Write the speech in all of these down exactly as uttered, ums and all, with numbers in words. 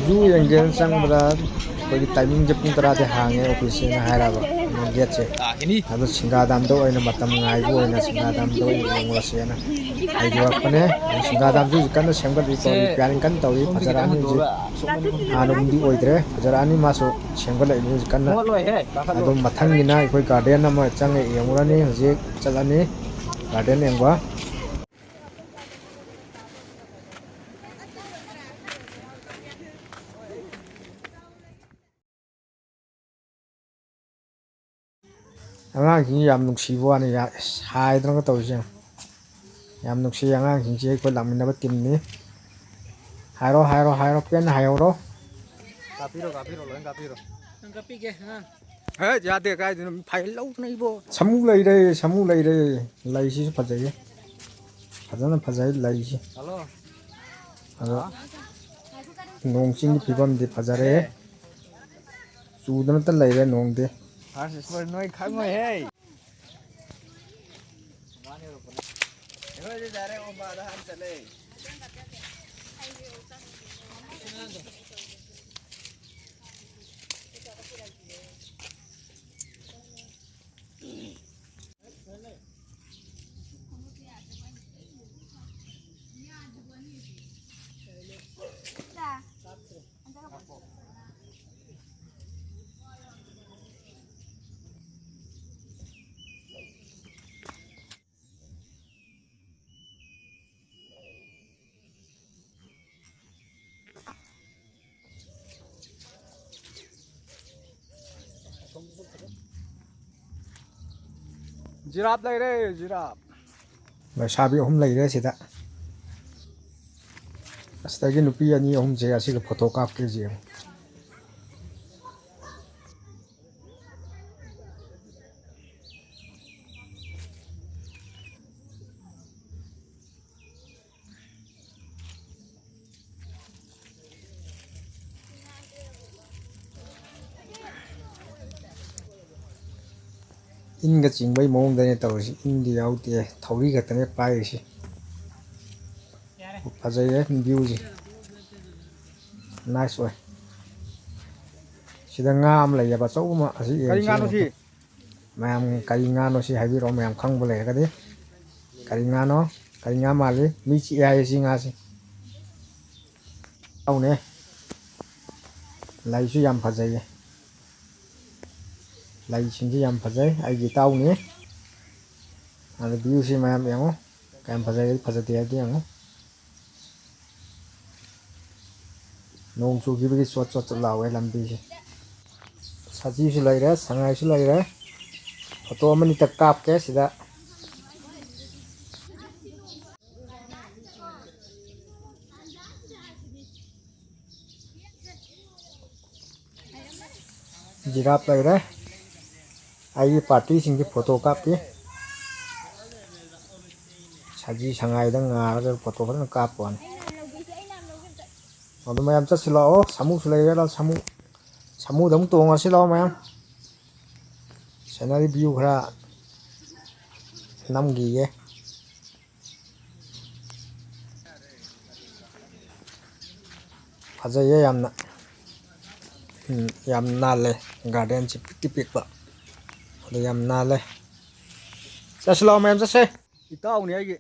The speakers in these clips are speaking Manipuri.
ꯖꯨ ꯌꯦꯡꯒꯦꯅ ꯆꯪꯕꯗ ꯑꯩꯈꯣꯏꯒꯤ ꯇꯥꯏꯃꯤꯡꯁꯦ ꯄꯨꯡ ꯇꯔꯥꯗꯤ ꯍꯥꯡꯉꯦ ꯑꯣꯐꯤꯁꯁꯦꯅ ꯍꯥꯏꯔꯕ ꯒꯦꯠꯁꯦ꯫ ꯑꯗꯣ ꯁꯤꯡꯗꯥ ꯗꯥꯝꯗ ꯑꯣꯏꯅ ꯃꯇꯝ ꯉꯥꯏꯕ ꯑꯣꯏꯅ ꯁꯤꯡꯗꯥ ꯗꯥꯝꯗ ꯑꯣꯏꯅ ꯌꯦꯡꯉꯨꯔꯁꯦꯅ ꯍꯥꯏꯗꯣꯔꯛꯄꯅꯦ꯫ ꯑꯗꯣ ꯁꯤꯡꯗꯥ ꯗꯥꯝꯁꯨ ꯍꯧꯖꯤꯛ ꯀꯟꯅ ꯁꯦꯝꯒꯠꯂꯤ, ꯇꯧꯔꯤ, ꯄ꯭ꯂꯥꯅꯤꯡ ꯀꯟꯅ ꯇꯧꯔꯤ꯫ ꯐꯖꯔꯛꯑꯅꯤ ꯍꯧꯖꯤꯛ꯫ ꯍꯥꯟꯅꯒꯨꯝꯗꯤ ꯑꯣꯏꯗ꯭ꯔꯦ, ꯐꯖꯔꯛꯑꯅꯤ꯫ ꯃꯥꯁꯨ ꯁꯦꯝꯒꯠꯂꯛꯏꯅꯤ ꯍꯧꯖꯤꯛ ꯀꯟꯅ꯫ ꯑꯗꯨꯝ ꯃꯊꯪꯒꯤꯅ ꯑꯩꯈꯣꯏ ꯒꯥꯔꯗꯦꯟ ꯑꯃ ꯆꯪꯉ ꯌꯦꯡꯉꯨꯔꯅꯤ꯫ ꯍꯧꯖꯤꯛ ꯆꯠꯂꯅꯤ ꯒꯥꯔꯗꯦꯟ ꯌꯦꯡꯕ꯫ ꯑꯉꯥꯡꯁꯤꯡꯁꯤ ꯌꯥꯝ ꯅꯨꯡꯁꯤꯕ ꯋꯥꯅꯤ, ꯌꯥ-, ꯑꯁ, ꯍꯥꯏꯗꯅꯒ ꯇꯧꯔꯤꯁꯦ꯫ ꯌꯥꯝ ꯅꯨꯡꯁꯤ ꯑꯉꯥꯡꯁꯤꯡꯁꯤ, ꯑꯩꯈꯣꯏ ꯂꯥꯛꯃꯤꯟꯅꯕ ꯇꯤꯝꯅꯤ꯫ ꯍꯥꯏꯔꯣ, ꯍꯥꯏꯔꯣ, ꯍꯥꯏꯔꯣ, ꯄꯦꯟꯅ ꯍꯥꯏꯍꯧꯔꯣ꯫ ꯀꯥꯞꯄꯤꯔꯣ, ꯀꯥꯞꯄꯤꯔꯣ, ꯂꯣꯏ ꯀꯥꯞꯄꯤꯔꯣ꯫ ꯅꯪ ꯀꯥꯞꯄꯤꯒꯦ, ꯑꯉꯥꯡ꯫ ꯍꯦ, ꯌꯥꯗꯦ, ꯀꯥꯏꯗꯅꯣ? ꯐꯥꯏꯜ ꯂꯧꯗꯅ ꯏꯕꯣ꯫ ꯁꯥꯃꯨ ꯂꯩꯔꯦ, ꯁꯥꯃꯨ ꯂꯩꯔꯦ꯫ ꯂꯩꯁꯤꯁꯨ ꯐꯖꯩꯌꯦ꯫ ꯐꯖꯅ ꯐꯖꯩ ꯂꯩꯁꯤ꯫ ꯍꯜꯂꯣ꯫ ꯑꯗꯣ ꯅꯣꯡ ꯆꯤꯡꯒꯤ ꯐꯤꯕꯝꯗꯤ ꯐꯖꯔꯦ꯫ ꯆꯨꯗꯅꯇ ꯂꯩꯔꯦ ꯅꯣꯡꯗꯤ꯫ ꯐꯥꯔꯁ ꯁ꯭ꯀꯣꯔ ꯅꯣꯏ ꯈꯪꯉꯣꯏꯍꯦ꯫ ꯑꯩꯈꯣꯏꯗꯤ ꯗꯥꯏꯔꯦꯛ ꯑꯣꯝꯕꯥꯗ ꯍꯥꯟꯅ ꯆꯠꯂꯦ꯫ ꯖꯤꯔꯥꯞ ꯂꯩꯔꯦ, ꯖꯤꯔꯥꯞ꯫ ꯂꯩꯁꯥꯕꯤ ꯑꯍꯨꯝ ꯂꯩꯔꯦ ꯁꯤꯗ꯫ ꯑꯁꯤꯗꯒꯤ ꯅꯨꯄꯤ ꯑꯅꯤ ꯑꯍꯨꯝꯁꯦ ꯑꯁꯤꯒ ꯐꯣꯇꯣ ꯀꯥꯞꯀꯦ ꯌꯦꯡꯉꯨ꯫ ꯏꯟꯒ ꯆꯤꯡꯕꯒꯤ ꯃꯑꯣꯡꯗꯅꯦ ꯇꯧꯔꯤꯁꯤ꯫ ꯏꯟꯗꯤ ꯌꯥꯎꯗꯦ, ꯊꯧꯔꯤ ꯈꯛꯇꯅꯦ ꯄꯥꯏꯔꯤꯁꯤ꯫ ꯐꯖꯩꯌꯦ ꯚ꯭ꯌꯨꯁꯦ꯫ Nice ꯑꯣꯏ꯫ ꯁꯤꯗ ꯉꯥ ꯑꯃ ꯂꯩꯌꯦꯕ, ꯑꯆꯧꯕ ꯑꯃ꯫ ꯑꯁꯤ ꯀꯔꯤ ꯌꯦꯡꯁꯤ, ꯉꯥꯅꯣ ꯁꯤ? ꯌꯦꯡꯉꯨ꯫ ꯃꯌꯥꯝ ꯀꯔꯤ ꯉꯥꯅꯣ ꯁꯤ ꯍꯥꯏꯕꯤꯔꯛꯑꯣ, ꯃꯌꯥꯝ ꯈꯪꯕ ꯂꯩꯔꯒꯗꯤ꯫ ꯀꯔꯤ ꯉꯥꯅꯣ? ꯀꯔꯤ ꯉꯥ ꯃꯥꯜꯂꯤ? ꯃꯤ ꯆꯤꯛꯑꯦ ꯍꯥꯏꯌꯦ ꯁꯤ ꯉꯥꯁꯤ꯫ ꯇꯧꯅꯦ꯫ ꯂꯩꯁꯨ ꯌꯥꯝ ꯐꯖꯩꯌꯦ꯫ ꯂꯩꯁꯤꯡꯁꯤ ꯌꯥꯝ ꯐꯖꯩ꯫ ꯑꯩꯒꯤ ꯏꯇꯥꯎꯅꯤ꯫ ꯑꯗ viewꯁꯤ ꯃꯌꯥꯝ ꯌꯦꯡꯉꯨ꯫ ꯀꯌꯥꯝ ꯐꯖꯩ, ꯐꯖꯗꯦ ꯍꯥꯏꯕꯗꯨ ꯌꯦꯡꯉꯨ꯫ ꯅꯣꯡ ꯆꯨꯈꯤꯕꯒꯤ ꯆꯣꯠ ꯆꯣꯠ ꯆꯣꯠ ꯂꯥꯎꯋꯦ ꯂꯝꯕꯤꯁꯦ꯫ ꯁꯖꯤꯁꯨ ꯂꯩꯔꯦ, ꯁꯉꯥꯏꯁꯨ ꯂꯩꯔꯦ꯫ Photo ꯑꯃꯅꯤꯇ ꯀꯥꯞꯀꯦ ꯁꯤꯗ꯫ Giraffe ꯂꯩꯔꯦ꯫ ꯑꯩꯒꯤ partyꯁꯤꯡꯒꯤ photo ꯀꯥꯞꯄꯤ꯫ ꯁꯖꯤ ꯁꯉꯥꯏꯗ ꯉꯥꯔꯒ photo ꯐꯖꯅ ꯀꯥꯞꯄ ꯋꯥꯅꯤ꯫ ꯑꯗꯨ ꯃꯌꯥꯝ ꯆꯠꯁꯤ ꯂꯥꯛꯑꯣ꯫ ꯁꯥꯃꯨꯁꯨ ꯂꯩꯔꯦ ꯂꯥꯛꯑꯣ꯫ ꯁꯥꯃꯨ, ꯁꯥꯃꯨꯗ ꯑꯃꯨꯛ ꯇꯣꯡꯉꯁꯤ ꯂꯥꯛꯑꯣ ꯃꯌꯥꯝ꯫ Scenery view ꯈꯔ ꯅꯝꯈꯤꯒꯦ꯫ ꯐꯖꯩꯌꯦ ꯌꯥꯝꯅ꯫ ꯎꯝ, ꯌꯥꯝ ꯅꯥꯜꯂꯦ꯫ Gardenꯁꯤ ꯄꯤꯛꯇꯤ ꯄꯤꯛꯄ꯫ ꯑꯗꯨ ꯌꯥꯝ ꯅꯥꯜꯂꯦ꯫ ꯆꯠꯁꯤ ꯂꯥꯛꯑꯣ ꯃꯌꯥꯝ ꯆꯠꯁꯦ꯫ ꯏꯇꯥꯎꯅꯤ ꯑꯩꯒꯤ꯫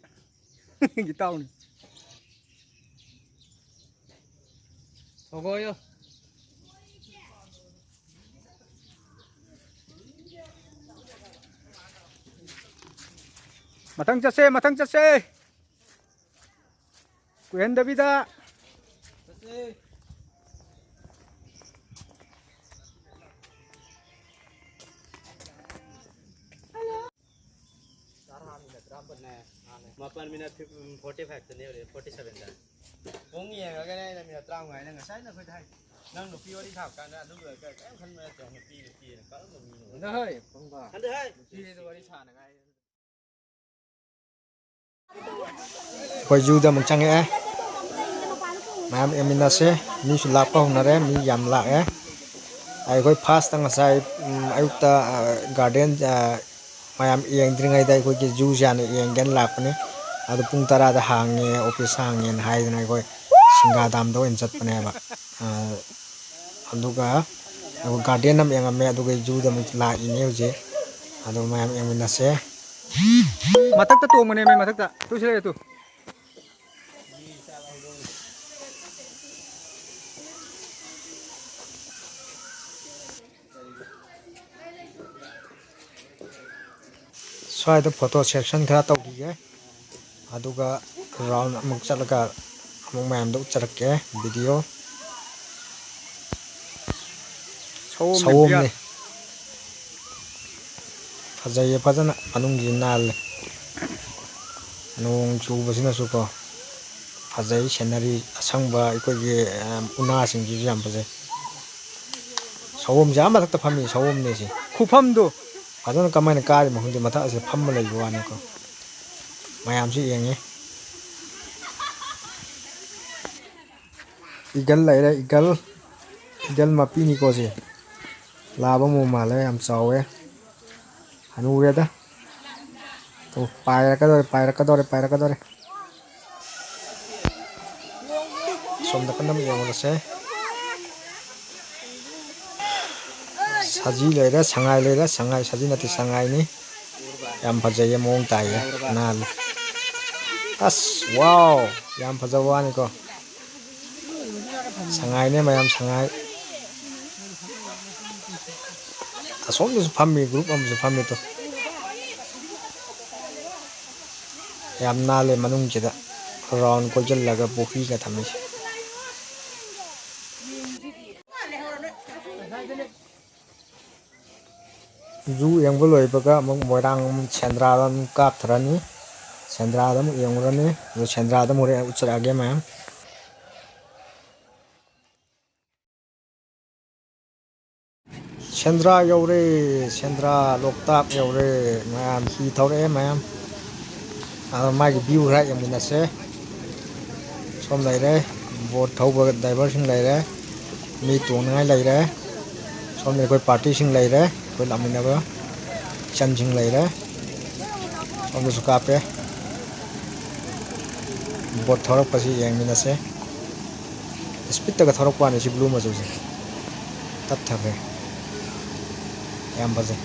ꯏꯇꯥꯎꯅꯤ꯫ ꯊꯧꯒꯣꯌꯣ꯫ ꯃꯊꯪ ꯆꯠꯁꯦ, ꯃꯊꯪ ꯆꯠꯁꯦ꯫ ꯀꯨꯏꯍꯟꯗꯕꯤꯗ꯫ ꯃꯥꯄꯟ minute forty fiveꯇꯅꯦ ꯍꯧꯖꯤꯛ, forty sevenꯗ꯫ ꯄꯨꯡ ꯌꯦꯡꯉꯒꯅꯦ ꯑꯩꯅ minute ꯇꯔꯥꯃꯉꯥ ꯍꯥꯏꯅ ꯉꯁꯥꯏ ꯅꯈꯣꯏꯗ ꯍꯥꯏ꯫ ꯅꯪ ꯅꯨꯄꯤ ꯋꯥꯔꯤ ꯁꯥꯕ ꯀꯥꯟꯗ ꯑꯗꯨ ꯂꯣꯏꯔꯒ ꯀꯔꯤꯝ ꯈꯟꯕ ꯅꯠꯇꯦ꯫ ꯅꯨꯄꯤ ꯅꯨꯄꯤꯅ ꯀꯔꯝꯕ ꯃꯤꯅꯣ? ꯍꯟꯗꯛ ꯍꯣꯏ, ꯄꯨꯡ ꯐꯥ꯫ ꯍꯟꯗꯛ ꯍꯣꯏ꯫ ꯅꯨꯄꯤꯗꯨ ꯋꯥꯔꯤ ꯁꯥꯟꯅꯉꯥꯏ꯫ ꯑꯩꯈꯣꯏ zooꯗ ꯑꯃꯨꯛ ꯆꯪꯉꯛꯑꯦ꯫ ꯃꯌꯥꯝ ꯌꯦꯡꯃꯤꯟꯅꯁꯦ꯫ ꯃꯤꯁꯨ ꯂꯥꯛꯄ ꯍꯧꯅꯔꯦ꯫ ꯃꯤ ꯌꯥꯝ ꯂꯥꯛꯑꯦ꯫ ꯑꯩꯈꯣꯏ firstꯇ ꯉꯁꯥꯏ, ꯎꯝ, ꯑꯌꯨꯛꯇ, ꯑ, garden, ꯑ, ꯃꯌꯥꯝ ꯌꯦꯡꯗ꯭ꯔꯤꯉꯩꯗ ꯑꯩꯈꯣꯏꯒꯤ zooꯁꯦ ꯍꯥꯟꯅ ꯌꯦꯡꯒꯦꯅ ꯂꯥꯛꯄꯅꯤ꯫ ꯑꯗꯨ ꯄꯨꯡ ꯇꯔꯥꯗ ꯍꯥꯡꯉꯦ, office ꯍꯥꯡꯉꯦꯅ ꯍꯥꯏꯗꯅ ꯑꯩꯈꯣꯏ ꯁꯤꯡꯗꯥ ꯗꯥꯝꯗ ꯑꯣꯏꯅ ꯆꯠꯄꯅꯦꯕ꯫ ꯑ, ꯑꯗꯨꯒ ꯑꯩꯈꯣꯏ garden ꯑꯃ ꯌꯦꯡꯉꯝꯃꯦ, ꯑꯗꯨꯒ zooꯗ ꯑꯃꯨꯛ ꯂꯥꯛꯏꯅꯦ ꯍꯧꯖꯤꯛ꯫ ꯑꯗꯣ ꯃꯌꯥꯝ ꯌꯦꯡꯃꯤꯟꯅꯁꯦ꯫ ꯃꯊꯛꯇ ꯇꯣꯡꯕꯅꯦꯃꯦ, ꯃꯊꯛꯇ꯫ ꯇꯨ ꯁꯤ ꯂꯩꯔꯦ ꯇꯨ꯫ ꯁ꯭ꯋꯥꯏꯗ photo session ꯈꯔ ꯇꯧꯈꯤꯒꯦ, ꯑꯗꯨꯒ round ꯑꯃꯨꯛ ꯆꯠꯂꯒ ꯑꯃꯨꯛ ꯃꯌꯥꯝꯗ ꯎꯠꯆꯔꯛꯀꯦ video꯫ ꯁꯑꯣꯝꯅꯤ ꯁꯑꯣꯝꯅꯤ꯫ ꯐꯖꯩꯌꯦ ꯐꯖꯅ, ꯃꯅꯨꯡꯁꯤ ꯅꯥꯜꯂꯦ꯫ ꯅꯣꯡ ꯆꯨꯕꯁꯤꯅꯁꯨꯀꯣ ꯐꯖꯩ꯫ Scenery ꯑꯁꯪꯕ ꯑꯩꯈꯣꯏꯒꯤ, ꯑ, ꯎꯅꯥꯁꯤꯡꯁꯤꯁꯨ ꯌꯥꯝ ꯐꯖꯩ꯫ ꯁꯑꯣꯝꯁꯦ ꯑꯥ ꯃꯊꯛꯇ ꯐꯝꯃꯤ, ꯁꯑꯣꯝꯅꯦ ꯁꯤ꯫ ꯈꯨꯐꯝꯗꯣ꯫ ꯐꯖꯅ ꯀꯃꯥꯏꯅ ꯀꯥꯔꯤꯅꯣ ꯈꯪꯗꯦ, ꯃꯊꯛ ꯑꯁꯤꯗ ꯐꯝꯃ ꯂꯩꯕ ꯋꯥꯅꯤꯀꯣ꯫ ꯃꯌꯥꯝꯁꯨ ꯌꯦꯡꯉꯤ꯫ Eagle ꯂꯩꯔꯦ, eagle꯫ Eagle ꯃꯄꯤꯅꯤꯀꯣ ꯁꯤ꯫ ꯂꯥꯕ ꯑꯃꯨꯛ ꯃꯥꯜꯂꯦ, ꯌꯥꯝ ꯆꯥꯎꯋꯦ꯫ ꯍꯅꯨꯔꯦꯗ꯫ ꯇꯨ, ꯄꯥꯏꯔꯛꯀꯗꯧꯔꯦ, ꯄꯥꯏꯔꯛꯀꯗꯧꯔꯦ, ꯄꯥꯏꯔꯛꯀꯗꯧꯔꯦ꯫ ꯁꯣꯝꯗ ꯀꯟꯅ ꯌꯦꯡꯉꯨꯔꯁꯦ꯫ ꯁꯖꯤ ꯂꯩꯔꯦ, ꯁꯉꯥꯏ ꯂꯩꯔꯦ, ꯁꯉꯥꯏ, ꯁꯖꯤ ꯅꯠꯇꯦ, ꯁꯉꯥꯏꯅꯤ꯫ ꯌꯥꯝ ꯐꯖꯩꯌꯦ, ꯃꯑꯣꯡ ꯇꯥꯏꯌꯦ, ꯅꯥꯜꯂꯤ꯫ ꯑꯁ, wow! ꯌꯥꯝ ꯐꯖꯕ ꯋꯥꯅꯤꯀꯣ꯫ ꯁꯉꯥꯏꯅꯦ ꯃꯌꯥꯝ, ꯁꯉꯥꯏ꯫ ꯑꯁꯣꯝꯗꯁꯨ ꯐꯝꯃꯤ, group ꯑꯃꯁꯨ ꯐꯝꯃꯤ ꯇꯨ꯫ ꯌꯥꯝ ꯅꯥꯜꯂꯦ ꯃꯅꯨꯡꯁꯤꯗ, round ꯀꯣꯏꯁꯤꯜꯂꯒ ꯄꯨꯈ꯭ꯔꯤꯒ ꯊꯝꯃꯤꯁꯦ꯫ Zoo ꯌꯦꯡꯕ ꯂꯣꯏꯕꯒ ꯑꯃꯨꯛ ꯃꯣꯏꯔꯥꯡ ꯁꯦꯟꯗ꯭ꯔꯥꯗ ꯑꯃꯨꯛ ꯀꯥꯞꯊꯔꯅꯤ꯫ ꯁꯦꯟꯗ꯭ꯔꯥꯗ ꯑꯃꯨꯛ ꯌꯦꯡꯉꯨꯔꯅꯤ꯫ ꯑꯗꯨ ꯁꯦꯟꯗ꯭ꯔꯥꯗ ꯑꯃꯨꯛ ꯍꯣꯔꯦꯟ ꯎꯠꯆꯔꯛꯑꯒꯦ ꯃꯌꯥꯝ꯫ ꯁꯦꯟꯗ꯭ꯔꯥ ꯌꯧꯔꯦ, ꯁꯦꯟꯗ꯭ꯔꯥ ꯂꯣꯛꯇꯥꯛ ꯌꯧꯔꯦ꯫ ꯃꯌꯥꯝ ꯍꯤ ꯊꯧꯔꯛꯑꯦ ꯃꯌꯥꯝ꯫ ꯑꯗꯣ ꯃꯥꯒꯤ view ꯈꯔ ꯌꯦꯡꯃꯤꯟꯅꯁꯦ꯫ ꯁꯣꯝ ꯂꯩꯔꯦ, boat ꯊꯧꯕ driverꯁꯤꯡ ꯂꯩꯔꯦ, ꯃꯤ ꯇꯣꯡꯅꯉꯥꯏ ꯂꯩꯔꯦ꯫ ꯁꯣꯝꯗ ꯑꯩꯈꯣꯏ partyꯁꯤꯡ ꯂꯩꯔꯦ, ꯑꯩꯈꯣꯏ ꯂꯥꯛꯃꯤꯟꯅꯕ ꯏꯆꯟꯁꯤꯡ ꯂꯩꯔꯦ꯫ ꯁꯣꯝꯗꯁꯨ ꯀꯥꯞꯄꯦ꯫ Boat ꯊꯧꯔꯛꯄꯁꯤ ꯌꯦꯡꯃꯤꯟꯅꯁꯦ꯫ ꯏꯁꯄꯤꯠꯇꯒ ꯊꯧꯔꯛꯄ ꯋꯥꯅꯤ ꯁꯤ ꯕ꯭ꯂꯨ ꯃꯆꯨꯁꯦ꯫ ꯇꯞꯊꯈ꯭ꯔꯦ꯫ ꯌꯥꯝ ꯐꯖꯩ꯫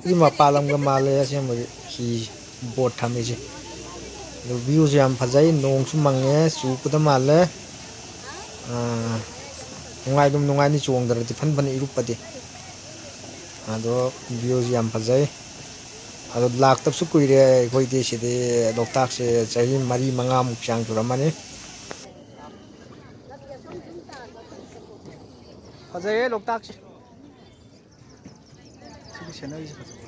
ꯁꯤ ꯃꯄꯥꯟ ꯂꯝꯒ ꯃꯥꯜꯂꯦ ꯑꯁꯦꯡꯕꯗꯤ꯫ ꯍꯤ ꯕꯣꯠ ꯊꯝꯃꯤꯁꯦ꯫ ꯑꯗꯨ ꯚ꯭ꯌꯨꯁꯨ ꯌꯥꯝ ꯐꯖꯩ, ꯅꯣꯡꯁꯨ ꯃꯪꯉꯦ, ꯆꯨꯒꯗ ꯃꯥꯜꯂꯦ꯫ ꯑꯥ, ꯅꯨꯡꯉꯥꯏꯗꯨꯝ ꯅꯨꯡꯉꯥꯏꯅꯤ, ꯆꯣꯡꯗ꯭ꯔꯗꯤ ꯐꯟ ꯐꯟ ꯏꯔꯨꯞꯄꯗꯤ꯫ ꯑꯗꯣ ꯚ꯭ꯌꯨꯁꯨ ꯌꯥꯝ ꯐꯖꯩ꯫ ꯑꯗꯣ ꯂꯥꯛꯇꯕꯁꯨ ꯀꯨꯏꯔꯦ ꯑꯩꯈꯣꯏꯗꯤ ꯁꯤꯗꯤ, ꯂꯣꯛꯇꯥꯛꯁꯦ ꯆꯍꯤ ꯃꯔꯤ ꯃꯉꯥꯃꯨꯛ ꯆꯥꯡ ꯁꯨꯔꯝꯃꯅꯤ꯫ ꯐꯖꯩꯌꯦ ꯂꯣꯛꯇꯥꯛꯁꯦ꯫ ꯁꯤꯒꯤ ꯁꯦꯅꯔꯤꯁꯦ ꯐꯖꯕ꯫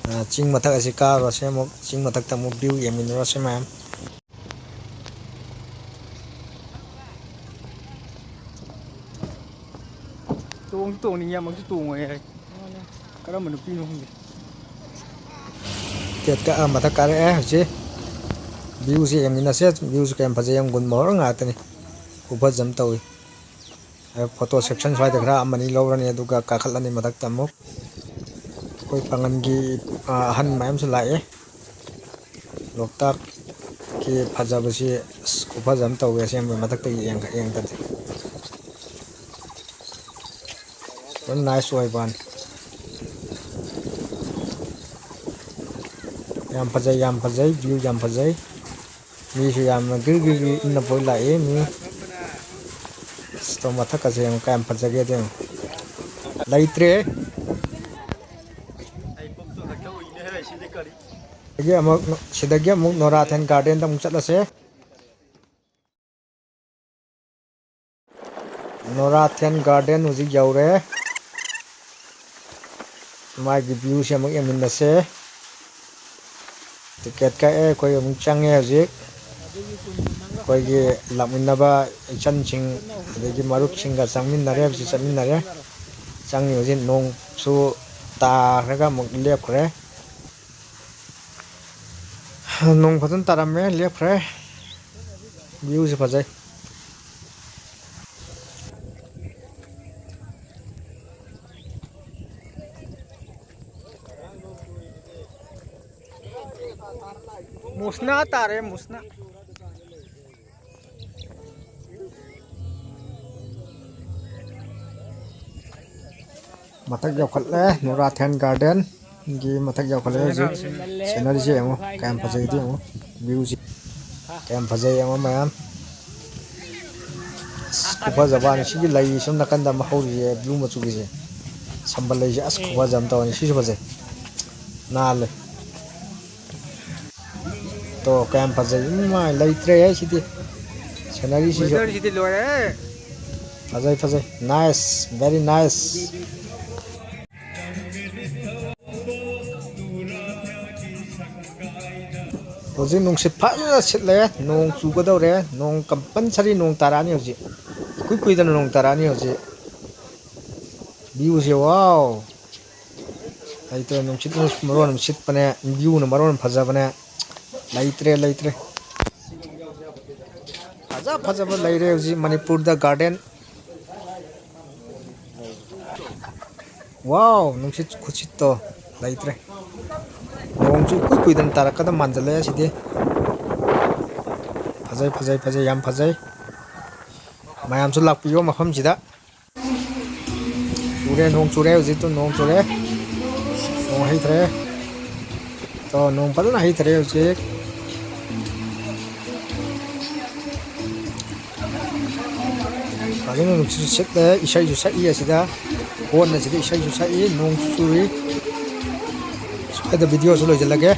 ꯑ, ꯆꯤꯡ ꯃꯊꯛ ꯑꯁꯤ ꯀꯥꯔꯨꯔꯁꯦ ꯑꯃꯨꯛ, ꯆꯤꯡ ꯃꯊꯛꯇ ꯑꯃꯨꯛ ꯚ꯭ꯌꯨ ꯌꯦꯡꯃꯤꯟꯅꯔꯁꯦ ꯃꯌꯥꯝ꯫ ꯇꯣꯡꯁꯨ ꯇꯣꯡꯅꯤꯡꯉꯦ, ꯑꯃꯨꯛꯁꯨ ꯇꯣꯡꯉꯣꯏ ꯍꯥꯏ꯫ ꯀꯔꯝꯕ ꯅꯨꯄꯤꯅꯣ ꯈꯪꯗꯦ꯫ ꯇꯦꯠ ꯀꯛꯑ ꯃꯊꯛ ꯀꯥꯔꯛꯑꯦ ꯍꯧꯖꯤꯛ꯫ ꯚ꯭ꯌꯨꯁꯦ ꯌꯦꯡꯃꯤꯟꯅꯁꯦ꯫ ꯚ꯭ꯌꯨꯁꯦ ꯀꯌꯥꯝ ꯐꯖꯩ, ꯌꯥꯝ ꯒꯨꯟ ꯃꯣꯍꯣꯔ ꯉꯥꯛꯇꯅꯤ꯫ ꯈꯨꯐꯖ ꯑꯃ ꯇꯧꯏ꯫ ꯐꯣꯇꯣ ꯁꯦꯛꯁꯟ ꯁ꯭ꯋꯥꯏꯗ ꯈꯔ ꯑꯃꯅꯤ ꯂꯧꯔꯅꯤ, ꯑꯗꯨꯒ ꯀꯥꯈꯠꯂꯅꯤ ꯃꯊꯛꯇ ꯑꯃꯨꯛ꯫ ꯑꯩꯈꯣꯏ ꯄꯥꯡꯒꯟꯒꯤ, ꯑ, ꯑꯍꯟ ꯃꯌꯥꯝꯁꯨ ꯂꯥꯛꯑꯦ꯫ ꯂꯣꯛꯇꯥꯛꯀꯤ ꯐꯖꯕꯁꯤ ꯑꯁ ꯈꯨꯐꯖ ꯑꯃ ꯇꯧꯋꯦ ꯑꯁꯦꯡꯕ ꯃꯊꯛꯇꯒꯤ ꯌꯦꯡ-, ꯌꯦꯡꯕꯗꯗꯤ꯫ ꯌꯥꯝ ꯅꯥꯏꯁ ꯑꯣꯏꯕ ꯋꯥꯅꯤ꯫ ꯌꯥꯝ ꯐꯖꯩ, ꯌꯥꯝ ꯐꯖꯩ, ꯚ꯭ꯌꯨ ꯌꯥꯝ ꯐꯖꯩ꯫ ꯃꯤꯁꯨ ꯌꯥꯝꯅ ꯒ꯭ꯔꯤ ꯒ꯭ꯔꯤ ꯒ꯭ꯔꯤ ꯏꯟꯅꯕ ꯂꯥꯛꯑꯦ ꯃꯤ꯫ ꯑꯁ, ꯇꯣ ꯃꯊꯛꯀꯁꯦ ꯌꯦꯡꯉꯨ ꯀꯌꯥꯝ ꯐꯖꯒꯦꯗꯣ ꯌꯦꯡꯉꯨ꯫ ꯂꯩꯇ꯭ꯔꯦ꯫ ꯑꯗꯒꯤ ꯑꯃꯨꯛ, ꯁꯤꯗꯒꯤ ꯑꯃꯨꯛ ꯅꯣꯔꯥꯊꯦꯟ ꯒꯥꯔꯗꯦꯟꯗ ꯑꯃꯨꯛ ꯆꯠꯂꯁꯦ꯫ Norathan Garden ꯍꯧꯖꯤꯛ ꯌꯧꯔꯦ꯫ ꯃꯥꯒꯤ viewꯁꯦ ꯑꯃꯨꯛ ꯌꯦꯡꯃꯤꯟꯅꯁꯦ꯫ Ticket ꯀꯛꯑꯦ, ꯑꯩꯈꯣꯏ ꯑꯃꯨꯛ ꯆꯪꯉꯦ ꯍꯧꯖꯤꯛ꯫ ꯑꯩꯈꯣꯏꯒꯤ ꯂꯥꯛꯃꯤꯟꯅꯕ ꯏꯆꯟꯁꯤꯡ ꯑꯗꯒꯤ ꯃꯔꯨꯞꯁꯤꯡꯒ ꯆꯪꯃꯤꯟꯅꯔꯦ, ꯍꯧꯖꯤꯛ ꯆꯠꯃꯤꯟꯅꯔꯦ꯫ ꯆꯪꯉꯤ ꯍꯧꯖꯤꯛ꯫ ꯅꯣꯡꯁꯨ ꯇꯥꯈ꯭ꯔꯒ ꯑꯃꯨꯛ ꯂꯦꯞꯈ꯭ꯔꯦ꯫ ꯅꯣꯡ ꯐꯖꯅ ꯇꯥꯔꯝꯃꯦ, ꯂꯦꯞꯈ꯭ꯔꯦ꯫ Viewꯁꯦ ꯐꯖꯩ꯫ ꯃꯨꯁꯅꯥ ꯇꯥꯔꯦ, ꯃꯨꯁꯅꯥ꯫ ꯃꯊꯛ ꯌꯧꯈꯠꯂꯦ, ꯅꯣꯔꯥꯊꯦꯟ ꯒꯥꯔꯗꯦꯟꯒꯤ ꯃꯊꯛ ꯌꯧꯈꯠꯂꯦ ꯍꯧꯖꯤꯛ꯫ Sceneryꯁꯦ ꯌꯦꯡꯉꯣ, ꯀꯌꯥꯝ ꯐꯖꯩꯗꯣ ꯌꯦꯡꯉꯣ, viewꯁꯦ ꯀꯌꯥꯝ ꯐꯖꯩ ꯌꯦꯡꯉꯣ ꯃꯌꯥꯝ꯫ ꯑꯁ, ꯈꯨꯐꯖꯕ ꯋꯥꯅꯤ꯫ ꯁꯤꯒꯤ ꯂꯩ ꯁꯣꯝ ꯅꯥꯀꯟꯗ ꯑꯃ ꯍꯧꯔꯤꯁꯦ, blue ꯃꯆꯨꯒꯤꯁꯦ, ꯁꯝꯕꯜ ꯂꯩꯁꯦ꯫ ꯑꯁ, ꯈꯨꯐꯖ ꯑꯃ ꯇꯧꯔꯅꯤ꯫ ꯁꯤꯁꯨ ꯐꯖꯩ, ꯅꯥꯜꯂꯦ꯫ ꯇꯣ, ꯀꯌꯥꯝ ꯐꯖꯩ꯫ ꯏꯃꯥꯏ, ꯂꯩꯇ꯭ꯔꯦꯍꯦ ꯁꯤꯗꯤ꯫ Sceneryꯁꯤꯁꯨ꯫ Weatherꯁꯤꯗꯤ ꯂꯣꯏꯔꯦ꯫ ꯐꯖꯩ, ꯐꯖꯩ꯫ Nice, very nice꯫ ꯍꯧꯖꯤꯛ ꯅꯨꯡꯁꯤꯠ ꯐꯖꯅ ꯁꯤꯠꯂꯦ, ꯅꯣꯡ ꯆꯨꯒꯗꯧꯔꯦ, ꯅꯣꯡ compulsory ꯅꯣꯡ ꯇꯥꯔꯛꯑꯅꯤ ꯍꯧꯖꯤꯛ, ꯏꯀꯨꯏ ꯀꯨꯏꯗꯅ ꯅꯣꯡ ꯇꯥꯔꯛꯑꯅꯤ ꯍꯧꯖꯤꯛ꯫ Viewꯁꯦ, wow! ꯂꯩꯇ꯭ꯔꯦ, ꯅꯨꯡꯁꯤꯠꯅ ꯃꯔꯣꯟ ꯑꯃ ꯁꯤꯠꯄꯅꯦ, viewꯅ ꯃꯔꯣꯟ ꯑꯃ ꯐꯖꯕꯅꯦ, ꯂꯩꯇ꯭ꯔꯦ, ꯂꯩꯇ꯭ꯔꯦ꯫ ꯐꯖ ꯐꯖꯕ ꯂꯩꯔꯦ ꯍꯧꯖꯤꯛ ꯃꯅꯤꯄꯨꯔꯗ garden꯫ Wow, ꯅꯨꯡꯁꯤꯠ ꯈꯨꯠꯁꯤꯠꯇꯣ ꯂꯩꯇ꯭ꯔꯦ꯫ ꯅꯣꯡꯁꯨ ꯏꯀꯨꯏ ꯀꯨꯏꯗꯅ ꯇꯥꯔꯛꯀꯗꯕ ꯃꯥꯟꯁꯤꯜꯂꯛꯑꯦ ꯁꯤꯗꯤ꯫ ꯐꯖꯩ, ꯐꯖꯩ, ꯐꯖꯩ, ꯌꯥꯝ ꯐꯖꯩ꯫ ꯃꯌꯥꯝꯁꯨ ꯂꯥꯛꯄꯤꯌꯣ ꯃꯐꯝꯁꯤꯗ꯫ ꯆꯨꯔꯦ, ꯅꯣꯡ ꯆꯨꯔꯦ, ꯍꯧꯖꯤꯛꯇꯨ ꯅꯣꯡ ꯆꯨꯔꯦ꯫ ꯅꯣꯡ ꯍꯩꯊꯔꯦ꯫ ꯇꯣ, ꯅꯣꯡ ꯐꯖꯅ ꯍꯩꯊꯔꯦ ꯍꯧꯖꯤꯛ꯫ ꯐꯖꯅ ꯅꯨꯡꯁꯤꯠꯁꯨ ꯁꯤꯠꯂꯦ, ꯏꯁꯩꯁꯨ ꯁꯛꯏ ꯑꯁꯤꯗ꯫ ꯍꯣꯟ ꯑꯁꯤꯗ ꯏꯁꯩꯁꯨ ꯁꯛꯏ, ꯅꯣꯡꯁꯨ ꯆꯨꯔꯤ꯫ ꯁ꯭ꯋꯥꯏꯗ videoꯁꯨ ꯂꯣꯏꯁꯤꯜꯂꯒꯦ꯫